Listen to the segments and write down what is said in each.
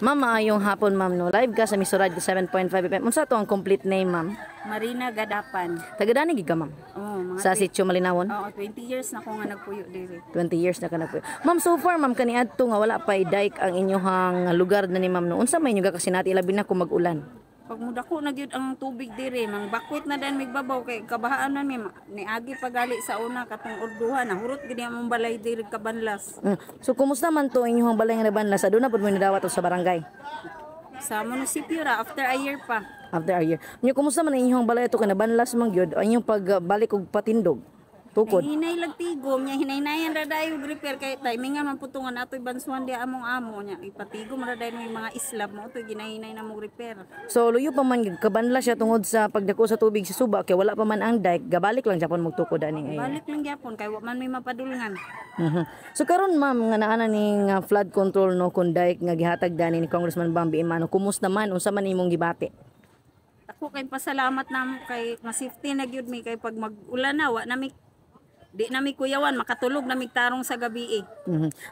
Ma'am, maayong hapon, ma'am, no. Live ka sa Misurad 7.5 FM. Unsa to ang complete name, ma'am? Marina Gadapan. Taga dani gid ka, ma'am? Oh, mga Sa Sitio Malinawon? Oo, 20 years na ko nga nagpuyo diri. 20 years na ka nagpuyo. Ma'am, so far, ma'am, kaniadto nga wala pa dike ang inyong lugar na ni ma'am, no. Unsa may inyo gakasinati ilabi na kung mag-ulan? Pag mudako na gyud ang tubig diri, mang bakwit na dan migbabaw kay kabahaan na mi niagi pagali sa una katong orduhan na hurot gid among balay diri kabanlas. So kumusta man to inyong balay nga nabanlas? Aduna pud mo nadawat to sa barangay? Sa munisipyo ra after a year pa. After a year. Nya kumusta man ang inyong balay ato kay nabanlas man gyud ang inyong pagbalik og patindog? Tukod. Hinay lag tigom nya, hinaynayan ra dayo og repair kay timingan man putungan atoy bansuan di among amo nya ipatigom ra dayon may mga islab mo toy ginahinay na mong repair. So luyo pa man gyud kabanlas siya tungod sa pagdako sa tubig sa suba kay wala pa man ang dike, gabalik lang japon magtukod ani ngayon. Balik lang gyapon kay wa man may mapadulngan. So karon, ma'am, nga naa na ning flood control, no, kun dike nga gihatag dani ni Congressman Bambi Emano, kumusta man, unsa man imong gibati? Ako kay pasalamat namo kay ma-safety na gyud mi kay pag mag-ulan na wa na mi di na mi kuyawan, makatulog na mi tarong sa gabi eh.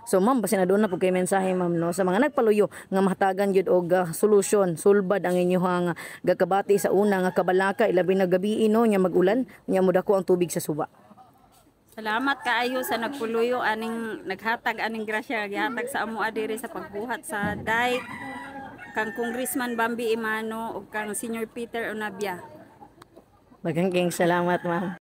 So ma'am, basin aduna po kay mensahe, ma'am, no, sa mga nagpaluyo nga mahatagan gyud og solusyon, sulbad ang inyong gakabati sa una nga kabalaka ilabi na gabi no nya mag-ulan nya modako ang tubig sa suba. Salamat kaayo sa nagpuluyo aning naghatag aning grasya gihatag sa amo diri sa pagbuhat sa dike kang Congressman Bambi Emano ug kang Senior Peter Onabia. Daghang salamat, ma'am.